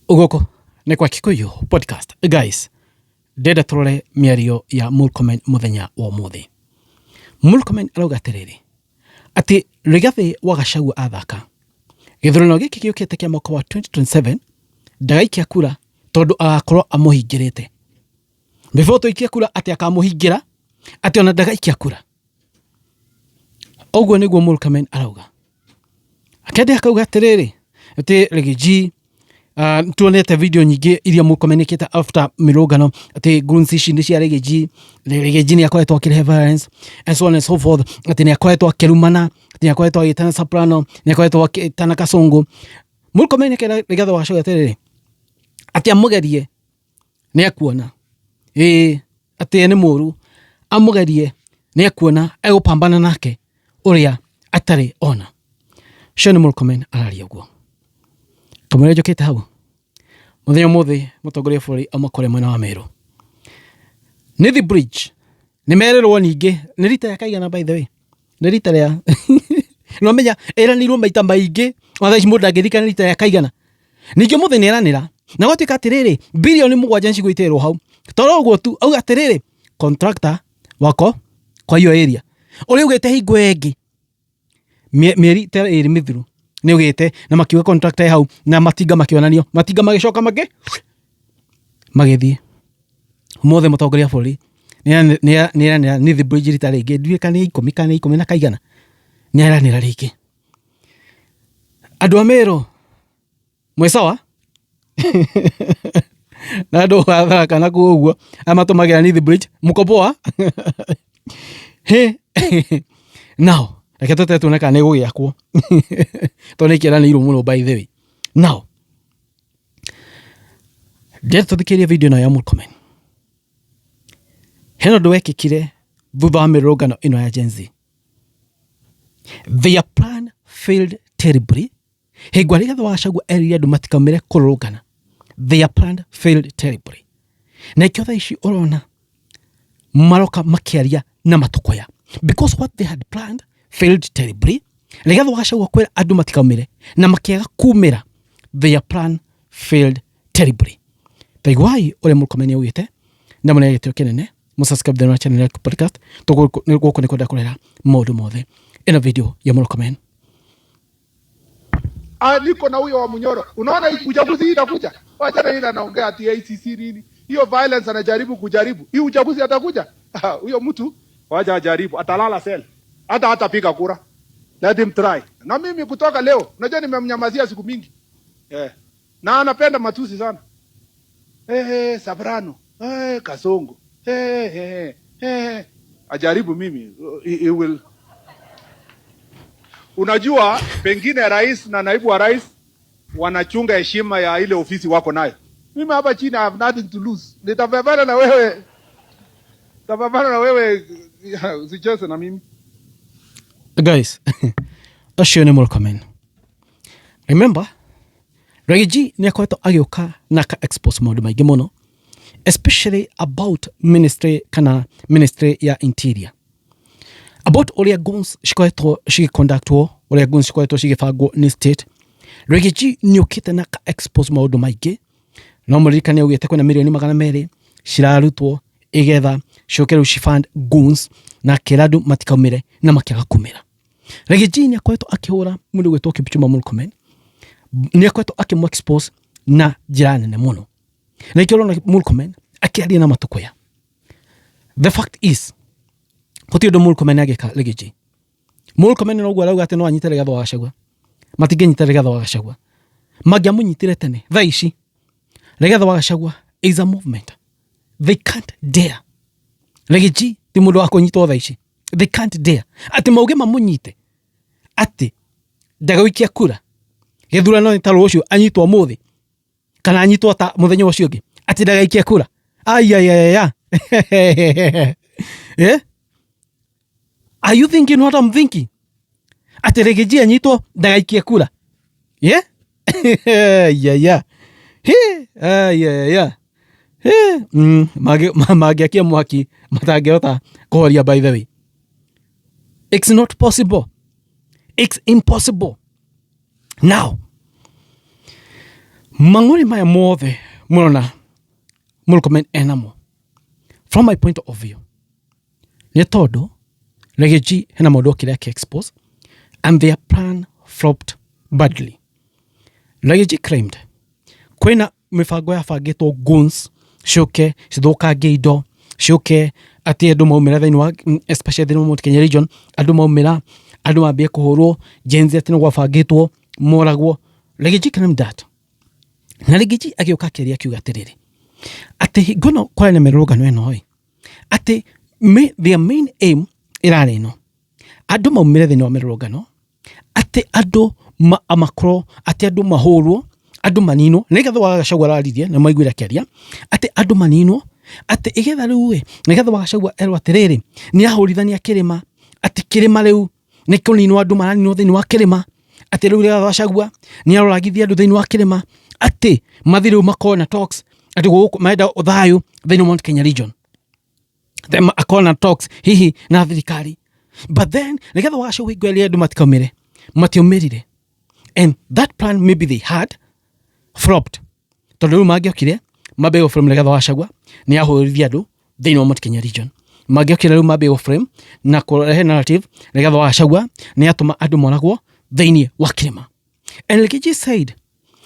Gũkũ nĩ kwa Kikuyu Podcast. Guys, ndĩrenda tũrore mĩario ya Murkomen mũthenya wa ũmũthĩ. Murkomen arauga atĩrĩrĩ, atĩ Rigathĩ wa Gachagua athaka gĩthurano gĩkĩ gĩũkĩte kĩa mwaka wa 2027 ndagaikia kura tondũ agakorwo amũhingĩrĩte. Before tũikie kura atĩ akamũhingĩra atĩ ona ndagaikia kura. Ũguo nĩguo Murkomen arauga. Akĩambia akauga atĩrĩrĩ, atĩ Riggy uh, tuonete video nyingĩ iria Murkomen ĩkĩte after mĩrũngano atĩ goons ici nĩ cia Riggy G, Riggy G nĩ akoretwo akĩrehe violence and so on and so forth, atĩ nĩ akoretwo akĩrumana, atĩ nĩ akoretwo agĩtana Soprano, nĩ akoretwo agĩtana Kasongo. Murkomen akĩra Rigathĩ wa Gachagua atĩrĩrĩ, atĩ amũgerie nĩ ekuona, ĩĩ atĩ ye nĩ mũru, amũgerie nĩ ekuona egũpambana nake ũrĩa atarĩ ona. Ũcio nĩ Murkomen araria ũguo. Kamũira njũkĩte hau, mũthenya ũmũthĩ mũtongoria wa bũrũri auma kũrĩa mwena wa Meru. Nithi Bridge nĩ merĩrwo ningĩ, nĩ rita rĩa kaigana by the way? Nĩ rita rĩa nĩwamenya ĩranĩirwo maita maingĩ ona thaa ici mũndũ ndangĩririkana rita rĩa kaigana. Ningĩ ũmũthĩ nĩ eranĩra na gwatuĩka atĩrĩrĩ bilioni 7 nĩ cigũitĩrĩrwo hau. Toro ũguo tu auga atĩrĩrĩ contractor wako kwa hiyo area ũrĩa augĩte hingo ĩngĩ mĩeri ta ĩrĩ mĩthiru nĩ augĩte na makiuga contractor ĩ hau na matinga makĩonanio matinga magĩcoka makĩ magĩthiĩ. Ũmũthĩ mũtongoria wa bũrũri nĩ eranĩra Nithi Bridge rita rĩngĩ ndiũĩ kana nĩ 10 kana nĩ ikũmi na kaigana nĩ eranĩra rĩngĩ. Andũ a Meru mwĩ sawa? Na andũ a Tharaka nakuo ũguo arĩa matũmagĩra Nithi Bridge mko poa? Now reke tũte tuone kana nĩ ĩgũgĩakwo tondũ nĩ ĩkĩranĩirwo mũno by the way. Now ndĩrenda tũthikĩrĩrie video ĩno ya Murkomen. Hena ũndũ wekĩkire thutha wa mĩrũrũngano ĩno ya Gen Z. Their plan failed terribly. Hingo ĩrĩa Rigathĩ wa Gachagua erire andũ matikaumĩre kũrũrũngana, their plan failed terribly. Na ikĩo thaa ici ũrona maroka makĩaria na matũkũya because what they had planned failed terribly. Rigathĩ wa Gachagua kwĩra andũ matikaumĩre na makĩaga kumĩra, their plan failed terribly. Taiguai ũrĩa Murkomen augĩte na mũnene gĩtĩo kĩnene mũsubscribe thĩinĩ wa channel ya podcast gũkũ nĩ kwenda kũrera maũndũ mothe. Ĩno video ya Murkomen. Ah, niko na huyo wa Munyoro. Unaona hii uchaguzi hii inakuja. Wachana ile anaongea ati ACC nini. Hiyo violence anajaribu kujaribu. Hii uchaguzi atakuja. Ah, huyo mtu wacha ajaribu, atalala cell. Hata hatapiga kura. Let him try. Na mimi kutoka leo, unajua nimemnyamazia siku mingi. Eh. Na anapenda matusi sana. Eh, eh, Soprano. Eh, Kasongo. Eh, eh, eh. Ajaribu mimi. He will. Unajua pengine rais na naibu wa rais wanachunga heshima ya ile ofisi wako nayo. Mimi hapa chini I have nothing to lose. Nitapambana na wewe. Nitapambana na wewe, usicheze na mimi. Guys, ũcio nĩ Murkomen. Remember, Riggy G nĩ akoretwo agĩũka na aka expose maũndũ maingĩ mũno especially about ministry kana ministry ya interior about ũrĩa guns cikoretwo cigĩconductwo, ũrĩa guns cikoretwo cigĩbangwo nĩ state. Riggy G nĩ ũkĩte na aka expose maũndũ maingĩ. No mũririkane augĩte kwĩna mirioni 200 cirarutwo igetha ciũke rĩu ci fund goons na akĩra andũ matikaumĩre na makĩaga kumĩra. Riggy G nĩ akoretwo akĩhũra mũndũ ũgwĩtwo Kipchumba Murkomen, nĩ akoretwo akĩmũ expose na njĩra nene mũno, na ikĩo ũrona Murkomen akĩaria na matũkũya. The fact is gũtirĩ ũndũ Murkomen angĩka Riggy G. Murkomen noguo arauga atĩ no anyite Rigathĩ wa Gachagua, matingĩnyita Rigathĩ wa Gachagua, mangĩamũnyitire tene. Thaa ici Rigathĩ wa Gachagua is a movement, they can't dare. Riggy G ti mũndũ wa kũnyitwo thaa ici, they can't dare atĩ mauge mamũnyite atĩ ndagũikia kura gĩthurano nĩ ta rũciũ anyitwo ũmũthĩ kana anyitwo ta mũthenya ũcio ũngĩ atĩ ndagaikie kura. Ayayaya, eh? Are you thinking what I'm thinking? Atĩ Riggy G anyitwo ndagaikie kura, yeah? Yeah. He, yeah. He, mangĩakia mwaki matangĩhota kũhoria. By the way, it's not possible, it's impossible. Now Mang'ũrĩ maya mothe mũrona Murkomen enamo, from my point of view, nĩ tondũ Riggy G hena maũndũ okire ake expose and their plan flopped badly. Riggy G claimed kwĩna mĩbango yabangĩtwo goons ciũke cithũkangie indo, ciũke atĩ andũ maumĩra thĩinĩ wa especially thĩinĩ wa Mount Kenya region, andũ maumĩra andũ mambie kũhũrwo Gen Z atĩ nĩ gwabangĩtwo moragwo. Riggy G claimed that. Na Riggy G agĩũka akĩaria akiuga atĩrĩrĩ, atĩ hingo ĩno kwarĩ na mĩrũrũngano ĩno ĩ, atĩ their main aim ĩrarĩ ĩno, andũ maumĩre thĩinĩ wa mĩrũrũngano, atĩ andũ makorwo atĩ andũ mahũrwo, andũ maninwo, nĩ Rigathĩ wa Gachagua araririe na maiguire akĩaria, atĩ andũ maninwo, atĩ ĩgetha rĩu ĩ, Rigathĩ wa Gachagua erwo atĩrĩrĩ, nĩ ahũrithania kĩrĩma, atĩ kĩrĩma rĩu nĩ kũninwo andũ maraninwo thĩinĩ wa kĩrĩma, atĩ rĩu Rigathĩ wa Gachagua nĩ aroragithia andũ thĩinĩ wa kĩrĩma, atĩ mathiĩ rĩu makorwo na talks, atĩ gũkũ marenda thayũ thĩinĩ wa Mount Kenya region. Then akorwo na talks hihi na thirikari, but then Rigathĩ wa Gachagua hingo ĩrĩa andũ matikaumĩre, matiaumĩrire, and that plan maybe they had flopped, tondũ rĩu mangĩokire mambie gũ frame Rigathĩ wa Gachagua nĩ ahũrithia andũ thĩinĩ wa Mount Kenya region, mangĩokire rĩu mambie gũ frame na kũrehe narrative Rigathĩ wa Gachagua nĩ atũma andũ moragwo thĩinĩ wa kĩrĩma. And Riggy G said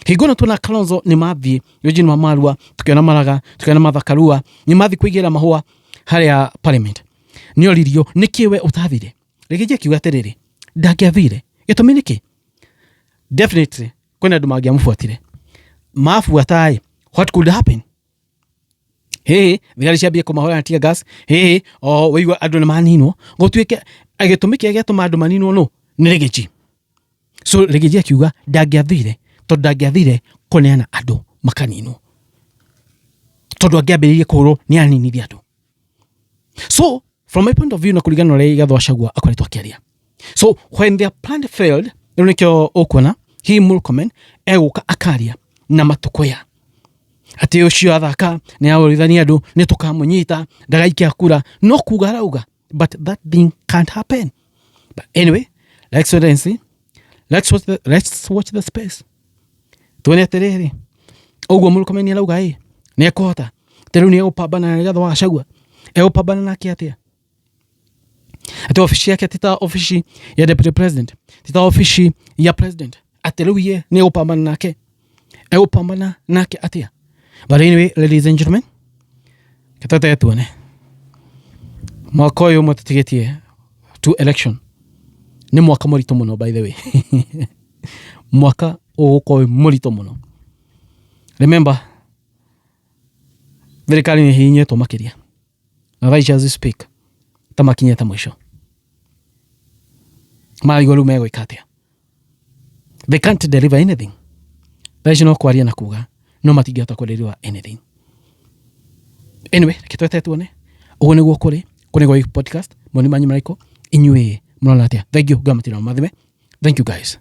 hingo ĩno tuona Kalonzo nĩ mathiĩ Eugene Wamalwa, tukiona Maraga, tukiona Martha Karua nĩ mathiĩ kũigĩra mahũa harĩa parliament, nĩ oririo nĩkĩ we ũtathire. Riggy G akiuga atĩrĩrĩ, ndangĩathire, gĩtũmi nĩkĩ, definitely kwĩna andũ mangĩamũbuatire, mabuata ĩ, what could happen? Hihi thigari ciambie kũmahũra na tear gas, hihi o wĩigua andũ nĩ maninwo, gũtuĩke gĩtũmi kĩrĩa gĩatũma andũ maninwo nũ nĩ Riggy G. So Riggy G akiuga ndangĩathire, tondũ ndangĩathire kũneana andũ makaninwo, tondũ angĩambĩrĩirie kũhũrwo nĩ aninithia andũ. So from my point of view, na kũringana na ũrĩa Rigathĩ wa Gachagua akoretwo akĩaria, so when their plan failed, rĩu nĩkĩo ũkuona hihi Murkomen egũka akaria na matũkũya atĩ ũcio athaka nĩ ahũrithania andũ, nĩ tũkamũnyita ndagaikia kura, no kuga arauga, but that thing can't happen. But anyway, let's wait and see. Let's watch the space, tuone atĩrĩrĩ, ũguo Murkomen arauga ĩ nĩ ekũhota, atĩ rĩu nĩ egũpambana na Rigathĩ wa Gachagua, egũpambana nake atĩa, atĩ obici yake ti ta obici ya deputy president, ti ta obici ya president, atĩ rĩu ye nĩ egũpambana nake, egũpambana nake atĩa? But anyway, ladies and gentlemen, ketete tuone mwaka ũyũ ũmwe tũtigĩtie to election nĩ mwaka mũritũ mũno. By the way, mwaka ũgũkorwo wĩ mũritũ mũno. Remember, thirikari nĩ hihinyĩtwo makĩria, na thaa ici as we speak ta makinyĩte mũico, marigwo rĩu megwĩka atĩa. They can't deliver anything. Thaa ici no kwaria na kuga, no matingĩhota kũ deliver anything. Anyway, reke twete tuone ũguo nĩguo kũrĩ kũrĩ gwa podcast. Moni manyu marĩkũ inyuĩ, mũrona atĩa? Thank you, Ngai mathime. Thank you guys.